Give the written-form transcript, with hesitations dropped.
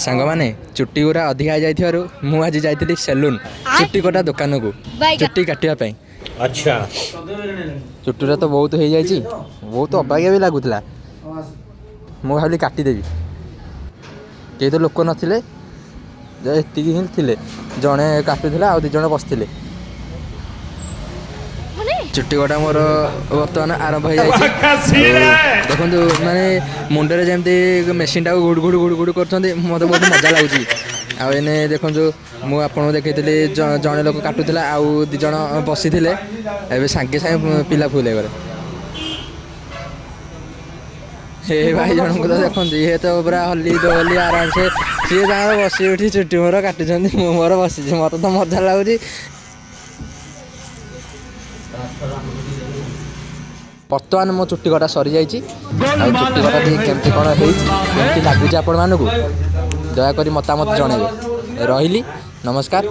ସାଙ୍ଗମାନେ, ଚୁଟି ଗୁଡ଼ା ଅଧିକା ହେଇଯାଇଥିବାରୁ ମୁଁ ଆଜି ଯାଇଥିଲି ସେଲୁନ୍, ଚୁଟି କଟା ଦୋକାନକୁ ଚୁଟି କାଟିବା ପାଇଁ। अच्छा। ଚୁଟିଟା ତ ବହୁତ ହେଇଯାଇଛି, ବହୁତ ଅବାଗିଆ ବି ଲାଗୁଥିଲା। ମୁଁ ଭାବିଲି କାଟିଦେବି। କେହି ତ ଲୋକ ନଥିଲେ, ଏତିକି ହିଁ ଥିଲେ। ଜଣେ କାଟୁଥିଲା ଆଉ 2 ଜଣ ବସିଥିଲେ। ଚୁଟି କଟା ମୋର ବର୍ତ୍ତମାନ ଆରମ୍ଭ ହେଇଯାଇଛି। ଦେଖନ୍ତୁ, ମାନେ ମୁଣ୍ଡରେ ଯେମିତି ମେସିନ୍ଟାକୁ ଘୁଡ଼ୁ ଘୁଡ଼ୁ ଘୁଡ଼ୁ ଘୁଡ଼ୁ କରୁଛନ୍ତି, ମୋତେ ବହୁତ ମଜା ଲାଗୁଛି। ଆଉ ଏନେ ଦେଖନ୍ତୁ, ମୁଁ ଆପଣଙ୍କୁ ଦେଖେଇଥିଲି ଜଣେ ଲୋକ କାଟୁଥିଲା ଆଉ 2 ଜଣ ବସିଥିଲେ। ଏବେ ସାଙ୍ଗେ ସାଙ୍ଗେ ପିଲା ଫୁଲ୍ ହେଇଗଲେ। ହେ ଭାଇ ଜଣଙ୍କୁ ତ ଦେଖନ୍ତୁ, ଇଏ ତ ପୁରା ହଲି ଦୋହଲି ଆରାମସେ ସିଏ ତାଙ୍କର ବସି ଉଠି ଚୁଟି ମୋର କାଟୁଛନ୍ତି, ମୁଁ ମୋର ବସିଛି। ମୋତେ ତ ମଜା ଲାଗୁଛି। ବର୍ତ୍ତମାନ ମୋ ଚୁଟି କଟା ସରିଯାଇଛି। ଆଉ ଚୁଟି କଟା ଟିକେ କେମିତି କ'ଣ ହେଇଛି, କେମିତି ଲାଗୁଛି ଆପଣମାନଙ୍କୁ, ଦୟାକରି ମତାମତ ଜଣାଇବେ। ରହିଲି, ନମସ୍କାର।